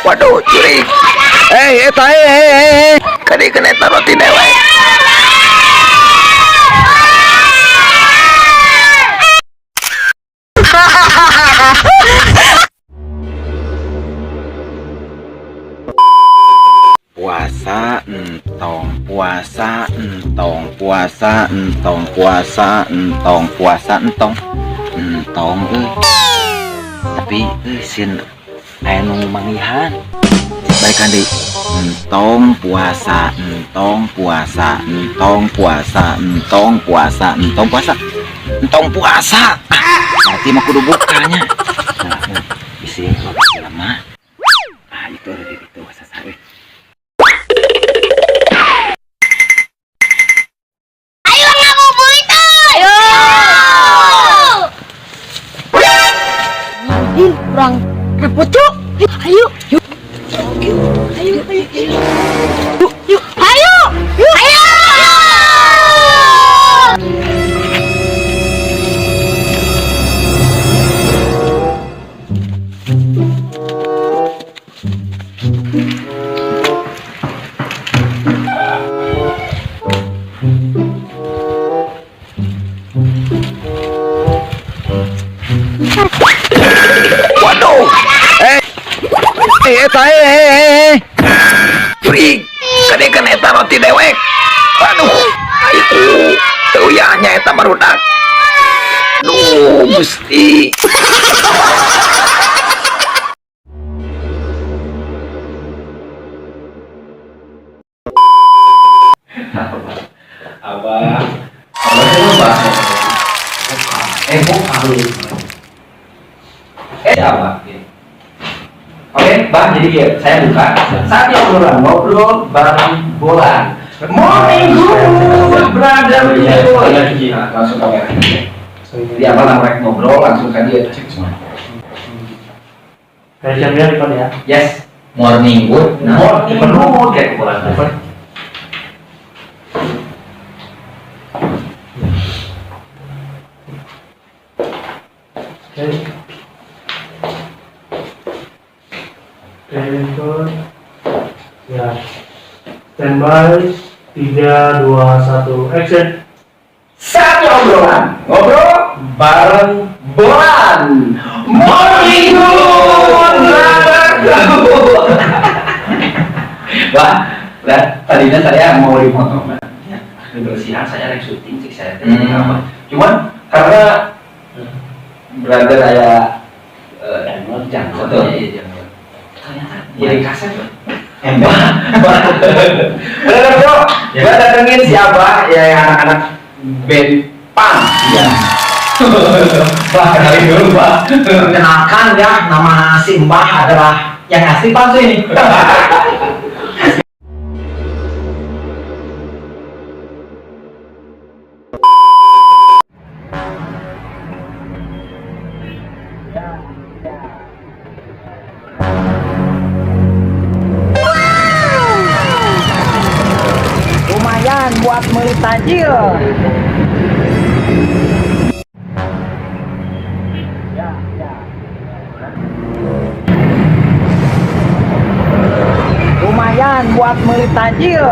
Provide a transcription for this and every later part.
Waduh, jurig. Eta kadi kena eta roti dewek. Puasa entong, puasa entong, puasa entong, puasa entong, puasa entong, entong euy. Tapi euy sieun aya nu manggihan. Baikan deui. Entong puasa, entong puasa, entong puasa, entong puasa, entong puasa. Entong puasa. Ah, berarti mah kudu bukanya. Nah, bisi lemah. Ah, itu ada di ditu sasa euy. Ayo ngabuburit ayo. Ini kurang repot cuk. Ayo, yuk. Ayo, ayo, yuk, yuk, ayo, yuk, ayo. Waduh. Eta Jurig, kadi kena eta roti dewek. Waduh, itu teu nya eta barudak. Duh, Gusti. Abah, abah itu bah. Bukan. Abah. Oke, Bang, jadi ya, saya buka. Saatnya obrolan ngobrol bareng bola. Morning good, brother. Iya, langsung kamera. Jadi abang mereka ngobrol langsung kan dia. Dari jam record ya. Yes. Morning good. Nah, Morning good kayak kumpulan. Oke. Record. Ya. Standby 3 2 1 action. Saatnya obrolan ngobrol bareng bolan. Morning good, brother. Wah, lah tadinya saya mau dipotong, ya, kebersihan saya lagi syuting sih saya apa. Cuman karena brother saya jangan, iya, jangan. Ternyata jadi kaset. Brother bro, gua datengin siapa ya yang anak-anak band punk. Iya. Bah, kenalin dulu, Pak. Kenalkan ya, nama si Mbah adalah yang asli palsu ini. Lumayan buat beli takjil. Lumayan buat beli takjil.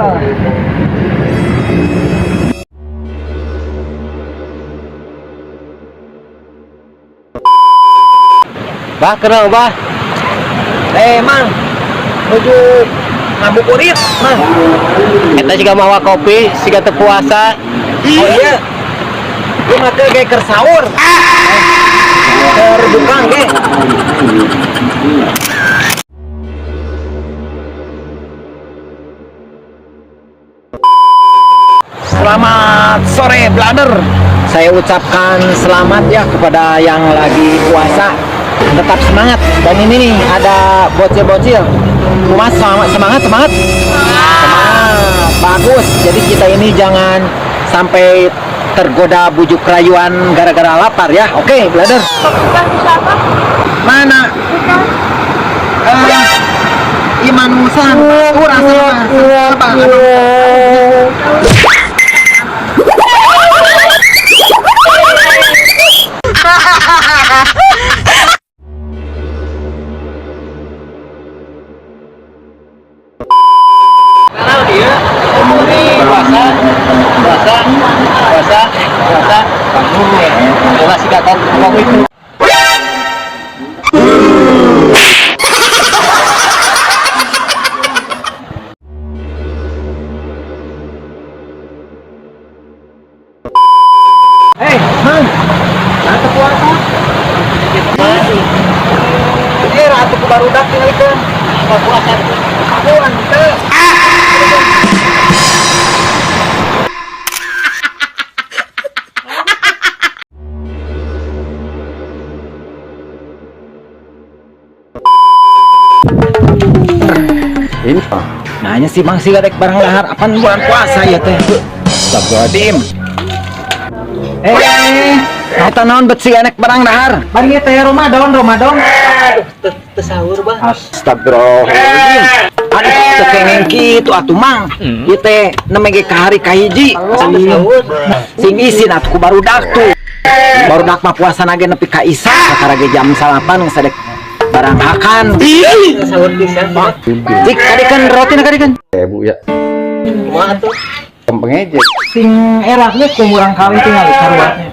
Bah, kenal bah. Mang, menuju ngabuburit, Mang. Eta juga mawa kopi, siga teu puasa. Oh iya. Lu mah teu ge keur sahur. Keur buka ge. Selamat sore, brother. Saya ucapkan selamat ya kepada yang lagi puasa. Tetap semangat. Dan ini nih ada bocil-bocil. Mas, semangat, semangat, semangat. Semangat. Bagus. Jadi kita ini jangan sampai tergoda bujuk rayuan gara-gara lapar ya. Oke, brother. Mana? Iman Musa, kurang sama. Hahaha. Siga kopi. Eh, Mang. Nah, teu puasa. Eh, ratu ku barudak tingalikeun. Puasa. Aku henteu. Ini Nanya sih Mang sih rek barang lahar apan bulan puasa ya teh. Astagfirullahaladzim. Eh, eta naon bet sih anek barang dahar? Bari teh Ramadan, Ramadan. Teu sahur, Bah. Astagfirullahaladzim. Aduh, teu kengeng kitu atuh Mang. Ieu teh nembe ge ka hari kahiji. Sahur. Sing isin atuh ku barudak tuh. Barudak mah puasa ge nepi ka isa, kakara ge jam 9 geus sadek barang hakan. Sahur pisan. Cik, kadikeun roti na kadikeun. Bu ya. Kumaha tuh? Pengejek. Sing erahnya ku murang kawin tinggal saruatnya.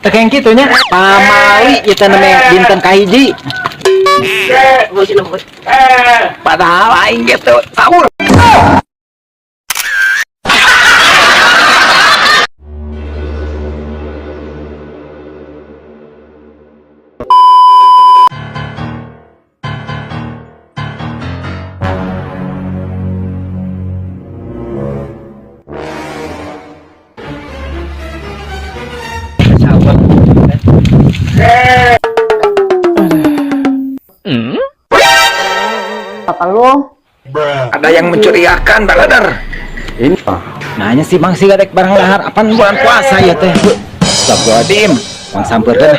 Tekeng kitu nya pamali ieu teh nembe dinten kahiji. Padahal aing ge teu sahur. Ada yang mencurigakan, Baladar. Ini Nanya sih Bang sih rek barang lahar apan bulan puasa ya teh. Astagfirullahaladzim. Bang sampeurkeun.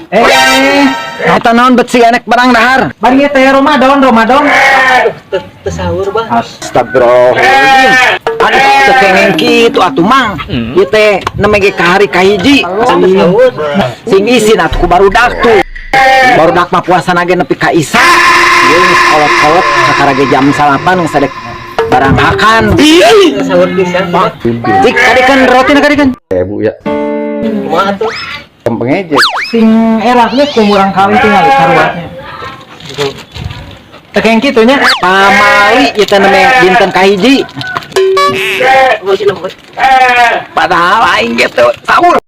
Eh, eta naon bet sih anek barang dahar? Bari teh Ramadan, Ramadan. Teu sahur, Bah. Astagfirullahaladzim. Aduh, teu kengeng kitu atuh Mang. Ieu teh nembe ge ka hari kahiji. Sahur. Sing isin atuh ku barudak tuh. Barudak mah puasa ge nepi ka isa. Ieu geus kolot-kolot kakara ge jam 9 geus sadek barang hakan. Sahur pisan. Cik, kadikeun roti na kadikeun. Bu ya. Kumaha tuh? Pengejek. Sing erahnya ku murang kawin tinggal saruatnya. Tekeng kitu nya pamali ieu teh nembe dinten kahiji. Padahal aing ge teu sahur.